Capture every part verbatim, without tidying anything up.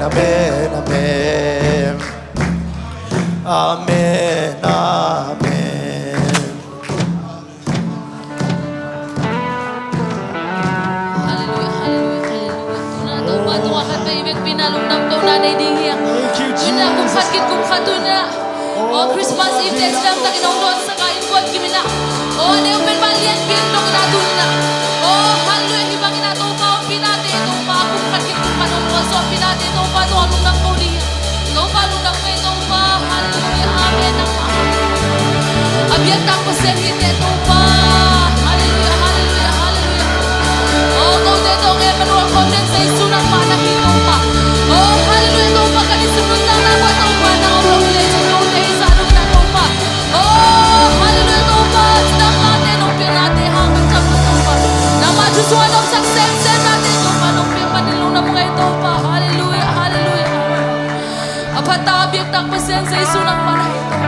Amen, amen. Amen, amen. Halleluiah, halleluiah, halleluiah. Tuna Topa, tungah khat pen i vekpi-in ah lungdam ko-in ah nei ding hi hang. Thank you, Jesus. Tuna kum khat khit kum khat tuna. Oh, Christmas Eve te cidamtakin hong dawnsak a, innkuan kim in ah, oh, a neu pen vanglianpi hong dong in ah tuni-in ah, oh, halleluiah, hih bangin ah Topa ompih nate, Topa kum khat khit kum khat hong puakzawhpih nate, Topa tungah lungdam ko ding hi hang. Topa lungdam ko hi Topa. Halleluiah, amen. A biaktak Pasian hi teh Topa. Halleluiah, halleluiah, halleluiah. Oh, kote tawh Emmanuel, kote Jesu nangmah na hi Topa. Oh, halleluiah Topa, ka nisim nuntakna ah Topa nang om lo hi leh cin kote i zah dong in ah Topa. Oh, halleluiah Topa, cidamnate nong piaknate hang bek tham lo Topa. Nangmah thu sungah nuamsak semsem nate Topa nong piak manin lungdam ngei Topa. Halleluiah, halleluiah. A phattak a biaktak Pasian Jesu nangmah na hi Topa.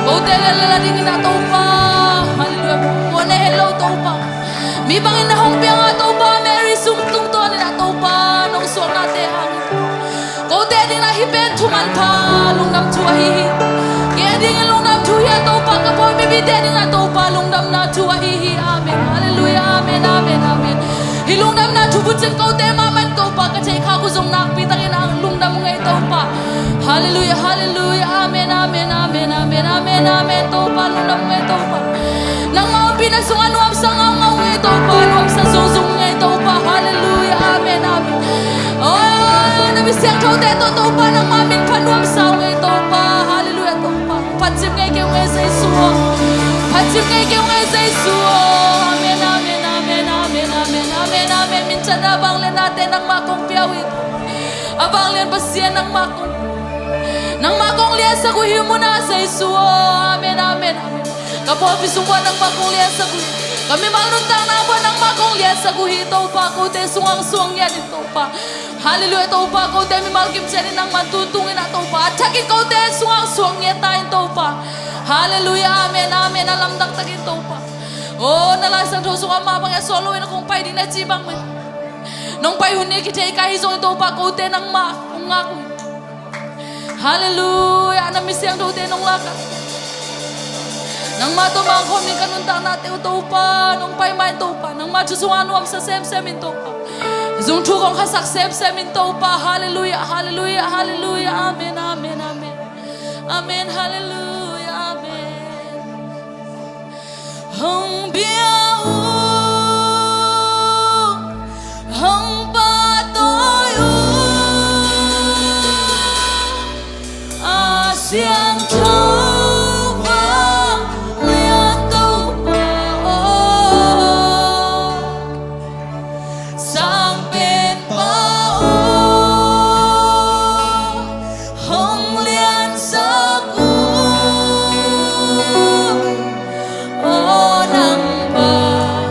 Kote lel lel a dingin ah Topa. Halleluiah. Kua na het lo Topa. Mi bangin na hong piang a Topa, Mary sung tungtawnin ah Topa nong suaknate hangin kote dingin ah hih pen thu manpha lungdam thu ahi hi. Kei dingin lungdam thu hi a Topa, ka pawi mipite dingin ah Topa lungdamna thu ahi hi. Amen. Halleluiah. Amen, amen, amen. Hih lungdamna thu bucin kote mahmah in Topa ka theih khak uh zong nakpi takin ah lungdam uh ngei Topa. Halleluiah, halleluiah. Amen, amen, amen, amen, amen, amen. Topa lungdam uh ngei Topa. Nangmah ompihna sungah nuamsa ngaungau ngei Topa, nuamsa zungzung ngei Topa. Halleluiah, amen, amen. Oh, na mi siangthote tawh Topa nangmah min phat nuamsa uh ngei Topa. Halleluiah Topa. Phatcip ngei kei uh ngei Jesu aw. Phatcip ngei kei uh ngei Jesu aw. Amen, amen, amen, amen, amen, amen, amen. Minthanna vangliatnate nangmah kong pia uh hi. A vanglian Pasian nangmah kong, nangmah kong liansak uh hi munah Jesu aw. Amen, amen, amen. Ka pawlpi sung buah nangmah kong liansak uh hi. Ka mimal nuntakna buah nangmah kong liansak uh hi Topa, kote sungah suang ngiat in Topa. Halleluiah Topa, kote mimal kim ciatin nangmah tu tungin ah Topa, a thakin kote sungah suang ngiat ta in Topa. Halleluiah, amen, amen. A lamdang takin Topa. Oh, na Lai Siangtho sungah mah bangin a suah loin a kong pai ding na ci bang mah nong pai hun ni kithei ka hi zongin Topa, kote nangmah kong ngak uh hi. Halleluiah, na mi siangthote nong lak a, nangmah tawh mangkhawm ding ka nuntaknate uh Topa nong pai mah in Topa, nangmah thu sungah nuamsa semsem in Topa, zung thu kong khasak semsem in Topa. Halleluiah, halleluiah, halleluiah. Amen, amen, amen. Amen, halleluiah, amen. Hong bia uh, hong pahtawi uh, a siangtho vanglian Topa aw. Sang Penpa aw, hong liansak un, aw nangmah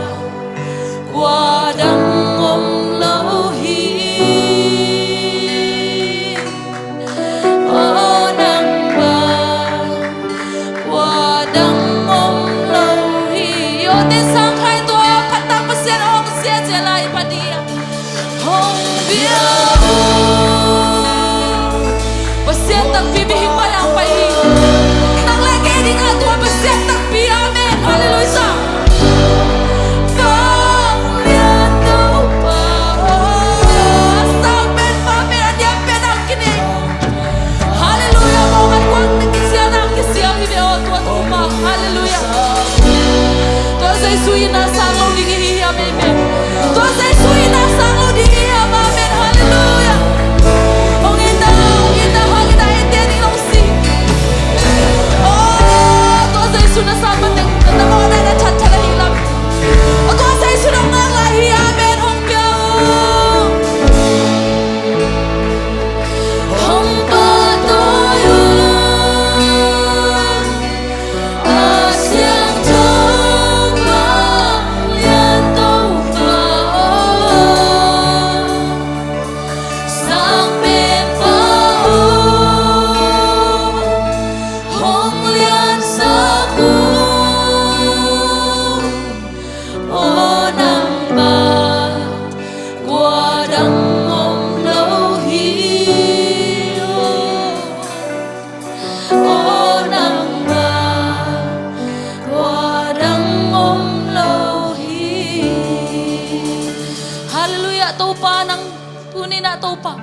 Topa nang, tuni-in ah Topa,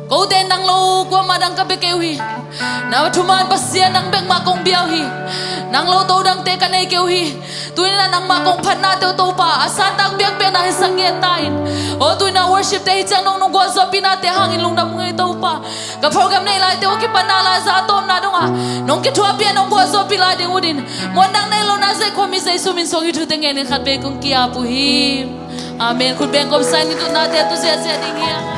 kote nang lo kuamah dang ka bia kei uh hi. Na thuman Pasian nang bek mah kong bia uh hi. Nang lo to dangte ka nei kei uh hi. Tuni-in ah nangmah kong phatnate uh Topa, a santak biakpiakna hisak ngiat ta in. O tuni-in ah worshipte hi ciang nong nong gualzawhpihnate hangin lungdam ung ei Topa. Ka program neih laite uh a kipan nak lai-a zahtakna dongah nong kithuahpih a nong gualzawhpih lai ding uh din, muan dang nei lo na Zai khuami Jesu min suang hih thute ngenin khat vei kong ki-ap uh hi. Amen. Khut beng kawmsa in i tutnate a tu ziahziah ding hi.